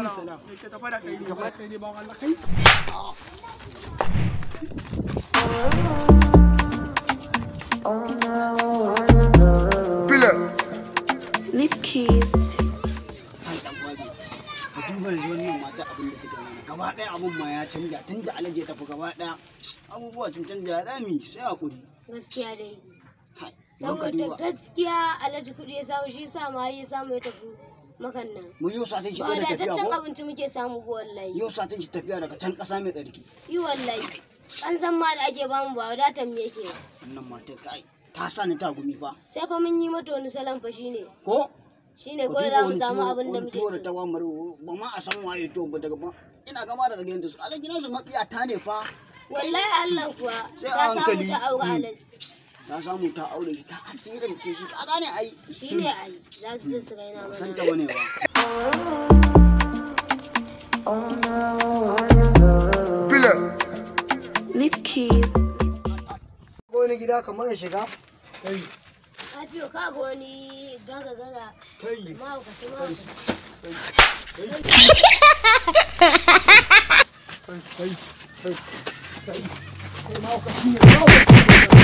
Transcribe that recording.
Salam. Me ke tafa da kai ne? Ba kai ne ba Allah kai. Leaf keys. Kai dan gwari, ka duba yanzu wannan mata abin da take mana. Gaba ɗaya abun ma ya canja tun da Alhaji ya tafi, gaba ɗaya abubuwa sun canja, ya dami sai hakuri. Gaskiya dai. Kai, don ka Saboda duba. gaskiya Alhaji kuɗi ya samu, shi sa ma ya samu ya tafi makan nan. Mun yau satin shi Ba ɗaya da tafiya wadataccen ko? abinci muke samu ba wallahi. Yau satin shi tafiya daga can ƙasa mai tsarki. Yi wallahi. Ƙanzan ma da ake bamu ba wadatar me yake ba. Wannan mata, kai, ta sa ni ta gumi fa. Sai fa mun yi mata wani salon fa shine. Ko? Shine Ka kawai duba za mu wani samu tuwo- abin da wani muke tuwo da so. ta ba mu, ba ma a san waye tuwon ba daga ba. Ina gama daga gidan su. Alhaji nasu matsiya ne fa. Wallahi Allah kuwa Sai a ta samu hankali. ta aure Alhaji. Ta samu ta aure shi, ta asirance shi, ka gane ai. Shine ai za su zo su raina Ba san mana. ta bane ba. Leaf keys. Wani gida kamar ya shiga. Kai. Afiyo, ka ga wani gaga gaga. Kai. Mahaukaci mahaukaci. Kai. Kai. Kai. Kai mahaukaci ne. Mahaukaci ne.